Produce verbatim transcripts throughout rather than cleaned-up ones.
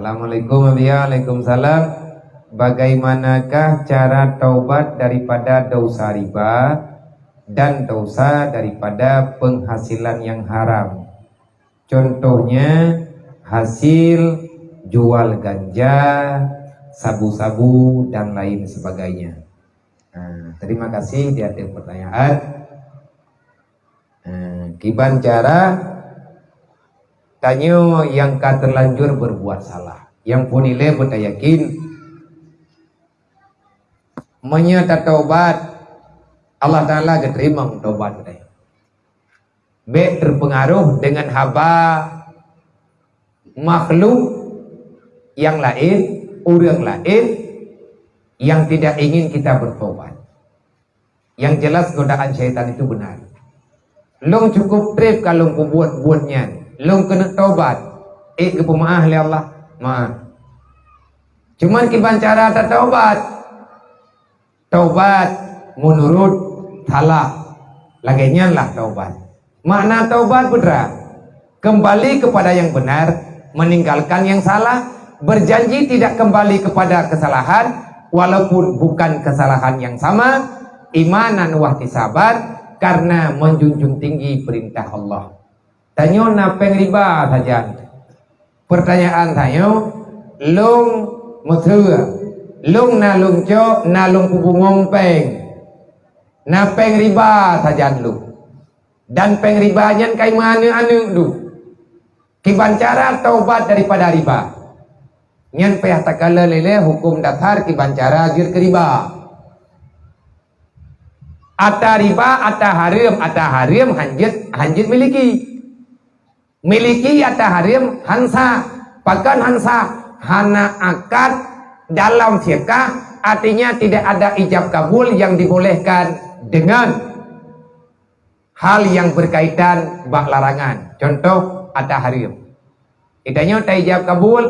Assalamualaikum, Abiya. Waalaikumsalam. Bagaimanakah cara taubat daripada dosa riba dan dosa daripada penghasilan yang haram? Contohnya, hasil jual ganja, sabu-sabu, dan lain sebagainya. Nah, terima kasih di atas pertanyaan. Nah, kiban cara tanyoe nyang ka terlanjur berbuat salah. Nyang phon ilée beutayakin, meunyoe tataubat, Allah Taala geuteurimong taubat geutanyoe. Bék terpengaruh dengan haba makhluk yang lain, ureuëng lain yang tidak ingin kita bertobat. Yang jelas godaan syaitan itu benar. Lôn cukup treb ka lôn peubuet buet nyan. Lôn keuneuk tobat. Ék geupeumeuáh lé Allah? Meuáh. Cuman kiban cara tataubat? Taubat menurut salah. Lagée nyan lah taubat. Makna taubat peue teuma? Kembali kepada yang benar, meninggalkan yang salah, berjanji tidak kembali kepada kesalahan, walaupun bukan kesalahan yang sama, imanan wahtisaban, karena menjunjung tinggi perintah Allah. Tanyoe na péng riba sajan. Pertanyaan tanyoe, lôn meuteue, lôn na lôn cok, na lôn peubungong péng. Na péng riba sajan lôn. Dan péng riba nyan ka imeuaneuk-aneuk lôn. Kiban cara taubat daripada riba? Nyan payah takalon lé huköm dasar kiban cara jeuet keu riba. Ata riba, ata hareuem, ata hareuem hanjeuet, hanjeuet miliki. Miliki ata hareuem han sah. Pakon han sah? Hana akad dalam fikah, artinya tidak ada ijab kabul yang dibolehkan dengan hal yang berkaitan bak larangan. Contoh, ata hareuem. Geutanyoe taijab kabul,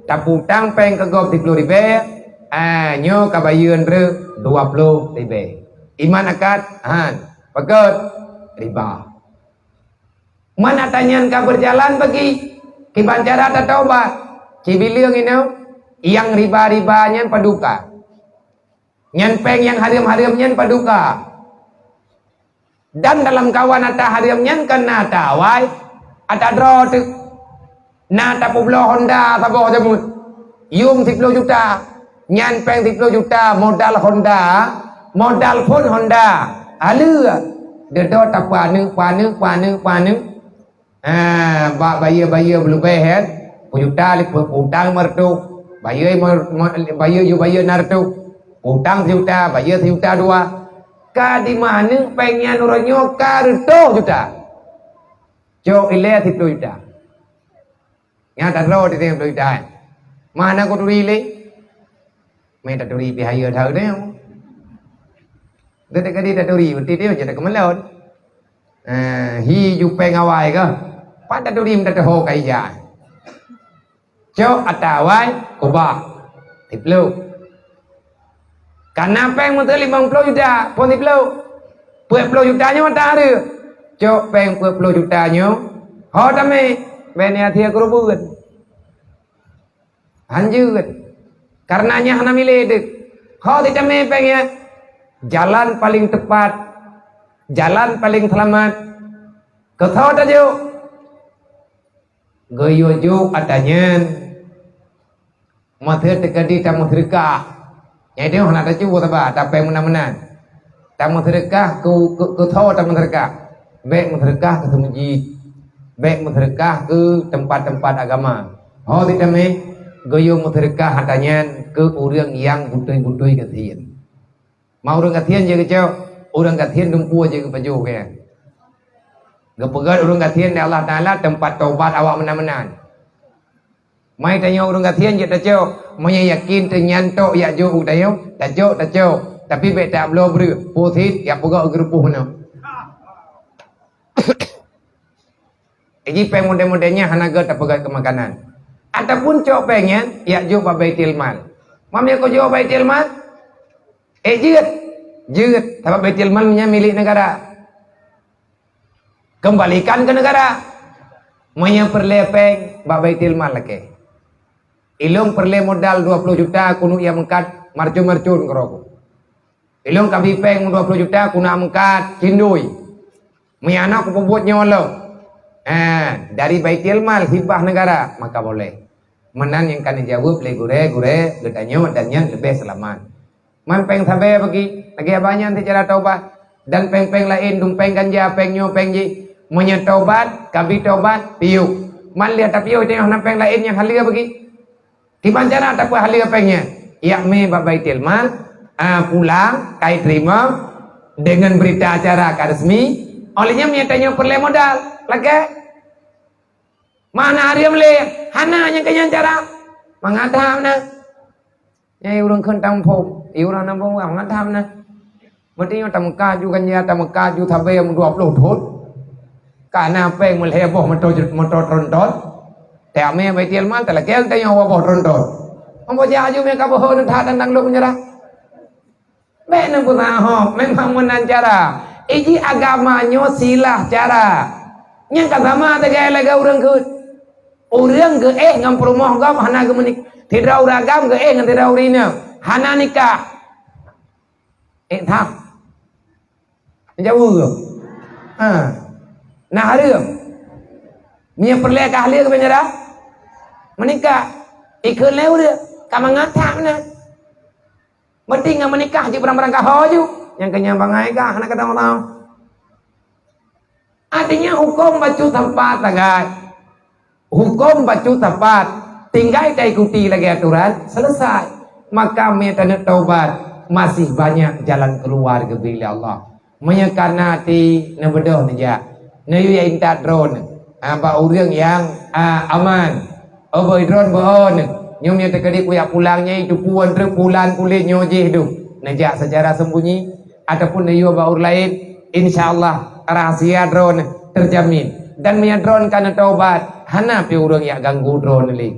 tapeutang péng keu gob siploh ribée, ah, nyoe ka bayeue nreuk dua ploh ribée. Iman akad? Han. Pakon? Riba. Meunan ata nyan ka beujalan bagi, kiban cara tataubat? Cibileueng inoe, nyang riba-riba nyan padub ka. Nyan péng nyang hareuem-hareuem nyan padub ka. Dan dalam kawan ata hareuem nyan kan na ata awai, ata droe teuk. Na tapeubloe Honda saboh jamén. Yuem siploh juta. Nyan péng siploh juta modal Honda, modal phon Honda. Aleuh, deudok tapeuaneuk, peuaneuk, peuaneuk, peuaneuk. Ha, bak bayeue-bayeue beuleubeh, kan? Peujuta lé, peu-, peutang lima reutôh. Bayeue, ma-, ma-, bayeue ju bayeue na reutôh. Peutang sijuta, bayeue sijuta dua. Ka dimeuaneuk péng nyan uroe nyoe ka reutôh juta. Cok ilée siploh juta. Nyan tadroe di siploh juta, kan? Mana kuturi lé? Mé taturi pih hayeue that teuh. Teuka di taturi, beutôi teuh je takeumeulon. Eh, hi ju péng awai kah? Pat taturi meutateuho ka ija. Cok ata awai, kubah. Siploh. Kana péng meuteue limong ploh juta, phon siploh. Peuet ploh juta nyoe ata hareuem. Cok péng peuet ploh juta nyoe. Ho tamé, bèk nyan até keureubeuen. Hanjeuet. Kareuna nyan hana milék teuk. Ho sitamé péng nyan. Jalan paling tepat, jalan paling seulamat. Keu soe tajok? Geuyue jok ata nyan. Meuteue teukeudi tameuseudeukah. Nyan itu hana tacue saba, tapéng meunan-meunan. Tameuseudeukah keu, keu, keu soe tameuseudeukah? Bèk meuseudeukah keu seumeujid. Bèk meuseudeukah keu teumpat-teumpat agama. Ho sitamé geuyue meuseudeukah ata nyan keu ureuëng nyang beutôi-beutôi gasien. Ma ureuëng gasien jeuet geucok, ureuëng gasien dumpeue jeuet geupajoh keu nyan. Geupeugét ureuëng gasien lé Allah Taala teumpat tobat awak meunan-meunan. Mai tanyoe ureuëng gasien jeuet tacok, meunyoe yakin teuh nyan tok jak jok u tanyoe, tacok, tacok. Tapi bèk tabloe breueh, peue cit jak peugét u geurupoh meunoe. Jadi péng model-model nyan hana gét tapeugét keu makanan. Ataupun cok péng nyan jak jok bak Baitul Mal. Mam nyang kujok Baitul Mal? Eh, jeuet. Jeuet, sabab Baitul Mal nyan milék negara. Kembalikan ke negara. Meunyoe peureulée péng bak Baitul Mal lakée. Ilôn peureulée modal dua ploh juta keuneuk jak meukat marcon-marcon keudroe. Ilôn ka bri péng dua ploh juta keuneuk meukat cindui. Meunyoe hana kupeubuet nyoe lom, eh, dari Baitul Mal hibah negara, maka boleh. Meunan nyang ka neujaweueb lé gurée-gurée geutanyoe dan nyan leubeh seulamat. Man péng sabe bagi, lagée abah nyan teucara taubat. Dan péng-péng laén, dum péng ganja, péng nyoe, péng jih. Meunyoe taubat, ka bri taubat, piôh. Man lheueh tapiôh teungoh na péng laén nyang haleue bagi. Kiban cara tapeuhaleue péng nyan? Yak mé bak Baitul Mal, a, pulang, kai teurimong, deungon beurita acara ka resmi, óh lheueh nyan meunyoe tanyoe peureulée modal, lakée. Mana hareuem lé, hana nyang keu nyan cara. Mangat tham na. Nyang ureuëng kheun tamuphom, i ureuëng na bong mangat tham na. Meuti nyoe tameuka ju ganja, tameuka ju sabe meudua ploh thon. Ka na péng meulhée boh moto, moto tronton. Teuamé Baitul Mal talakée tanyoe dua boh tronton. Ambo jak aju mé ka boh that dan dang lôn meunyeurah. Bék neupeusahoe, memang meunan cara. Iji agama nyoe silah cara. Nyang ka sama teugai lagée ureuëng kheun. Ureuëng geuéh ngon peurumoh gob hana geumeunik-, sidroe ureuëng agam geuéh ngon sidroe ureuëng inong hana nikah. Eh, tham. Jauh. Ha. Nah, hareuem. Meunyoe peureulée ka haleue keu peunjara, meunikah. Ikheun lé ureuëng, ka mangat that meunan. Meuti ngon meunikah jeuet barang-barang kaho ju. Nyang keunyan bangai kah, hana keudong-dong. Artinya, huköm bacut sapat sagai. Huköm bacut sapat. Tinggai taikuti lagée aturan, selesai. Maka meunyoe taneuk taubat, masih banyak jalan keuluar geubri lé Allah. Meunyoe kana ti neubeudôh neujak, neuyue intat droeneuh, a, bak ureuëng nyang, a, aman. Oboi droeneuh beuon, nyoe meunyoe teukeudi kuyak pulang nyang itu puon treuk pulan kulét nyoe jih duh. Neujak secara sembunyi ataupun neuyue bak ureuëng laén, insya Allah rahasia droeneuh terjamin. Dan meunyoe droeneuh ka neutaubat, hana pih ureuëng yak ganggu droeneuh lé.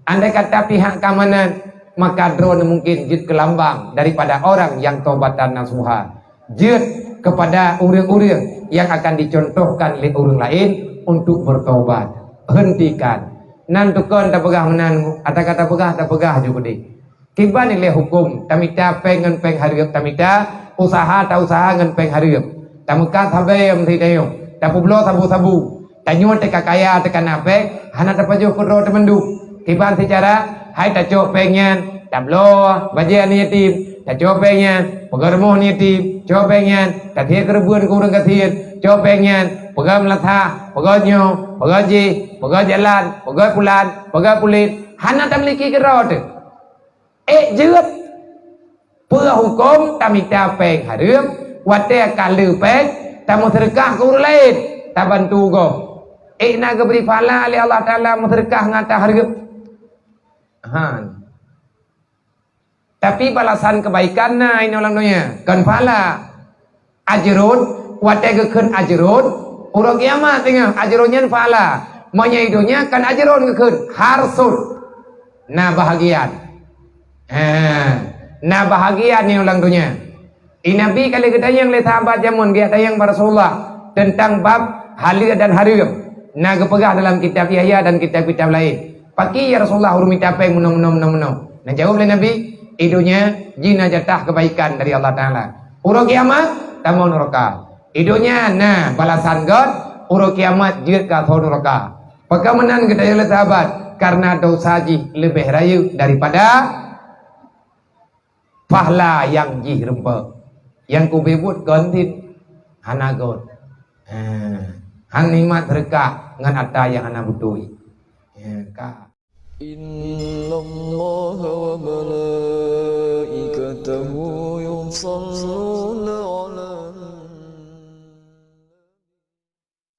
Andai kata pihak keamanan, maka droeneuh mungkin jeuet keu lambang daripada orang yang taubatan nasuha. Jeuet keupada ureuëng-ureuëng nyang akan dicontohkan lé ureuëng laén untuk beutaubat. Heuntikan. Nan tukon tapeugah meunan, ata ka tapeugah, tapeugah ju keudeh. Kiban ilée huköm, tamita péng ngon péng hareuem tamita, usaha ta-usaha ngon péng hareuem. Tameukat sabe meusidayong, tapeubloe sabu-sabu. Tanyoe teuka kaya teuka na péng, hana tapajoh keudroe teumandum. Kiban sicara, hai tacok péng nyan, tabloe bajée aneuk yatim, tacok péng nyan, peugöt rumoh aneuk yatim, cok péng nyan, tatie keureubeuen keu ureuëng gasien, cok péng nyan, peugöt meulasah, peugöt nyoe, peugöt jih, peugöt jalan, peugöt pulan, peugöt pulet, hana tamiliki keudroe teuh. Ék jeuet. Peue huköm tamita péng hareuem, watée ka le péng, tameuseudeukah keu ureuëng laén, tabantu gob. Ék na geubri pahala lé Allah Taala meuseudeukah ngon harta hareuem? Han. Tapi balasan keubaikan na inoe lam donya, kon pahala. Ajrun, watée geukheun ajrun, uroe kiamat teungoh ajrun nyan pahala. Meunyoe i donya kan ajrun geukheun, harsun. Na bahagian. Ha, na bahagian nyoe lam donya. I Nabi ka lheueh geutanyong lé sahabat jameun geutanyong bak Rasulullah teuntang bab haleue dan hareuem. Na geupeugah dalam kitab Yahya dan kitab-kitab laén. Pakri ya Rasulullah ureuëng mita péng meunoe, meunoe, meunoe, meunoe? Na jaweueb lé Nabi, i donya jih na jatah keubaikan dari Allah Taala. Uroe kiamat, tamong nuraka. I donya na balasan gét, uroe kiamat jeuet keu asoe nuraka. Pakon meunan geutanyong lé sahabat, karena dosa jih leubeh rayeuk daripada pahala nyang jih rumpok. Nyang kubri buet gon cit hana gon. Ha, han nikmat seudeukah ngon atra nyang hana beutôi. Ha, ka. إن الله وملائكته يصلون